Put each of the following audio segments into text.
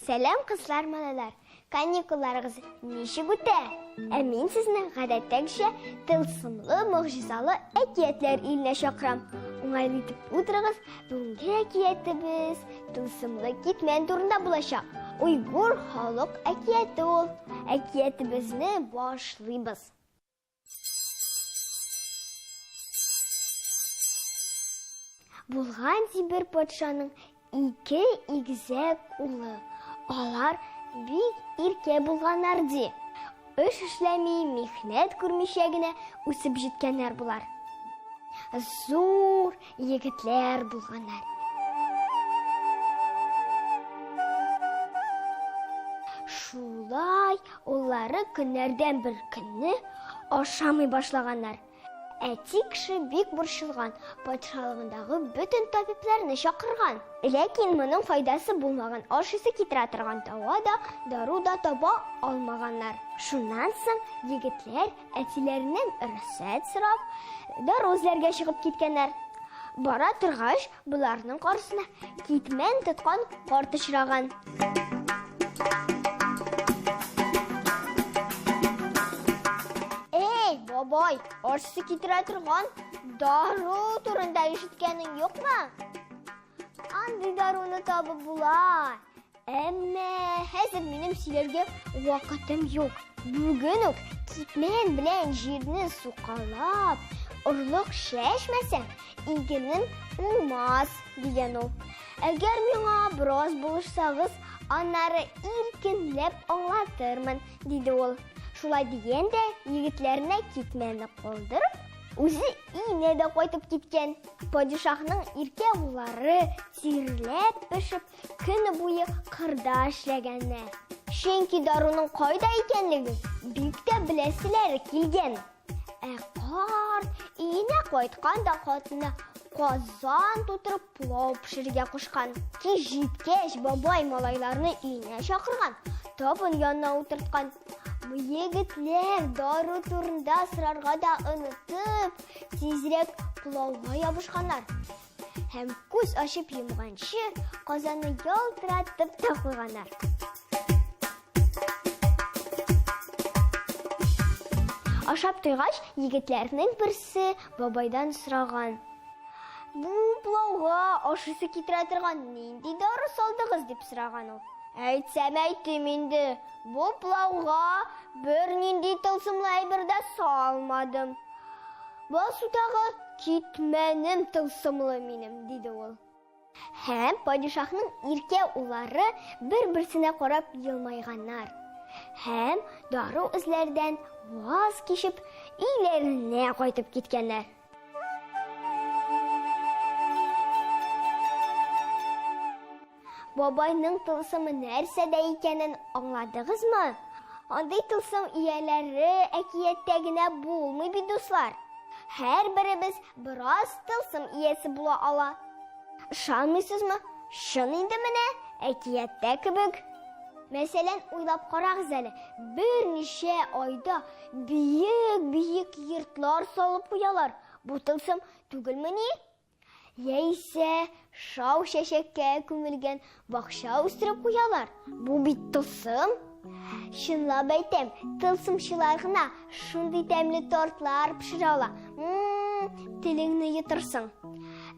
Сәлам, кызлар, малайлар! Каникулларыгыз ничек үтә? Ә мин сезне гадәттәгечә тылсымлы, могҗизалы әкиятләр иленә чакырам. Уңайлы итеп утырыгыз, бүгенге әкиятебез тылсымлы китмән турында булачак. Уйгур халык әкияте ул. Әкиятебезне башлыйбыз. Булган ди бер патшаның ике игезәк улы. Алар бик иркә булганнар ди. Эш эшләми, михнәт күрмичә генә үсеп җиткәннәр болар. Зур егетләр булганнар. Шулай уллары көннәрдән бер көнне ашамый башлаганнар. Әти кеше бик борчылган, патшалыгындагы бөтен табибларны чакырган. Ләкин моның файдасы булмаган, ашыйсы китерә торган дава да, дару да таба алмаганнар. Шуннан соң егетләр әтиләреннән рөхсәт сорап, дару эзләргә чыгып киткәннәр. Бара торгач, Боларның каршысына китмән тоткан карт очраган. Эй, бабай, арсы китерә торган дару турында ишеткәнең юкмы? Андый даруны табып була. Әмма хәзер минем сөйләргә вакытым юк. Бүген үк китмән белән җирне сукалап, орлык чәчмәсәң, игенең уңмас, дигән ул. Әгәр миңа бераз булышсагыз, аннары иркенләп аңлатырмын, диде ул. Шулай дигән дә егетләренә китмәнне калдырып, үзе өенә дә кайтып киткән. Падишаһның иркә уллары тирләп-пешеп Көне буе кырда эшләгәннәр. Чөнки даруның кайда икәнлеген бик тә беләселәре килгән. Ә карт өенә кайткан да хатыны казан тутырып пылау пешерергә кушкан. Кич җиткәч, бабай малайларны өенә чакырган, табын янына утырткан. Егетләр дару турында сорарга да онытып, тизрәк пылауга ябышканнар. Һәм күз ачып йомганчы казанны ялтыратып та куйганнар. Ашап туйгач, егетләрнең берсе бабайдан сораган. Бу пылауга ашыйсы китерә торган нинди дару салдыгыз, дип сораган ул. Әйтсәм әйтим инде, бу пылауга бернинди тылсымлы әйбер дә салмадым. Басудагы китмәнем тылсымлы минем, диде ул. Һәм падишаһның иркә уллары бер-берсенә карап елмайганнар. Һәм дару эзләрдән ваз кичеп, өйләренә кайтып киткәннәр. Бабайның тылсымы нәрсәдә икәнен аңладыгызмы? Андый тылсым ияләре әкияттә генә булмый бит, дуслар. Һәрберебез бераз тылсым иясе була ала. Ышанмыйсызмы? Чын инде менә, әкияттә кебек. Мәсәлән, уйлап карагыз әле, берничә айда биек-биек йортлар салып куялар. Бу тылсым түгелмени? Яисә шау чәчәккә күмелгән бакча үстереп куялар. Бу бит тылсым. Чынлап әйтәм, тылсымчылар гына шундый тәмле тортлар пешерә ала. Телеңне йотырсың.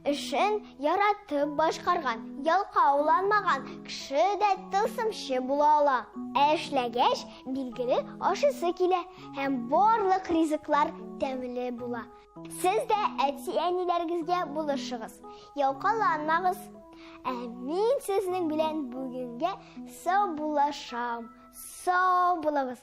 Эшен яратып башкарган, ялкауланмаган кеше дә тылсымчы була ала. Ә эшләгәч, билгеле, ашыйсы килә һәм барлык ризыклар тәмле була. Сез дә әти-әниләрегезгә булышыгыз, ялкаланмагыз. Ә мин сезнең белән бүгенгә сау булашам. Сау булыгыз.